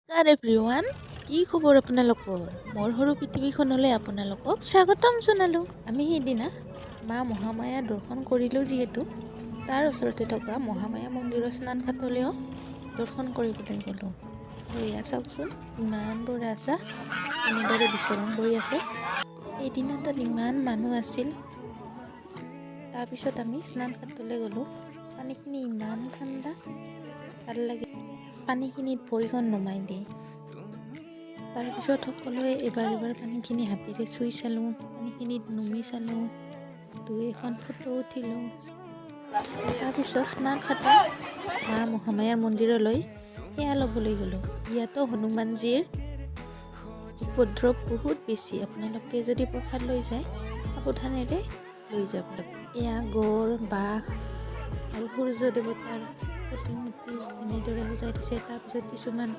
নমস্কাৰ এভৰিৱান, কি খবৰ আপোনালোকৰ? মোৰ সৰু পৃথিৱীখনলৈ আপোনালোকক স্বাগতম জনালোঁ। আমি সেইদিনা মা মহামায়া দৰ্শন কৰিলোঁ যিহেতু তাৰ ওচৰতে থকা মহামায়া মন্দিৰৰ স্নানঘাটলৈও দৰ্শন কৰিবলৈ গ'লোঁ। আৰু এয়া চাওকচোন, ইমানবোৰ ৰাজহাঁহ এনেদৰে বিচৰণ কৰি আছে। সেইদিনা তাত ইমান মানুহ আছিল। তাৰপিছত আমি স্নানঘাটলৈ গ'লোঁ। পানীখিনি ইমান ঠাণ্ডা, ভাল লাগে পানীখিনিত ভৰিখন নমাই দিয়ে। তাৰপিছত সকলোৱে এবাৰ এবাৰ পানীখিনি হাতেৰে চুই চালোঁ, পানীখিনিত নুমি চালোঁ, দুই এখন ফটো উঠিলোঁ। তাৰপিছত স্নানঘাটত মা মহামায়াৰ মন্দিৰলৈ সেৱা ল'বলৈ গ'লোঁ। ইয়াতো হনুমানজীৰ উপদ্ৰৱ বহুত বেছি। আপোনালোকে যদি প্ৰসাদ লৈ যায়, সাৱধানেৰে লৈ যাব। এয়া গঁড়, বাঘ আৰু সূৰ্য দেৱতাৰ প্ৰতিমূৰ্তি এনেদৰে সজাই থৈছে। তাৰপিছত কিছুমান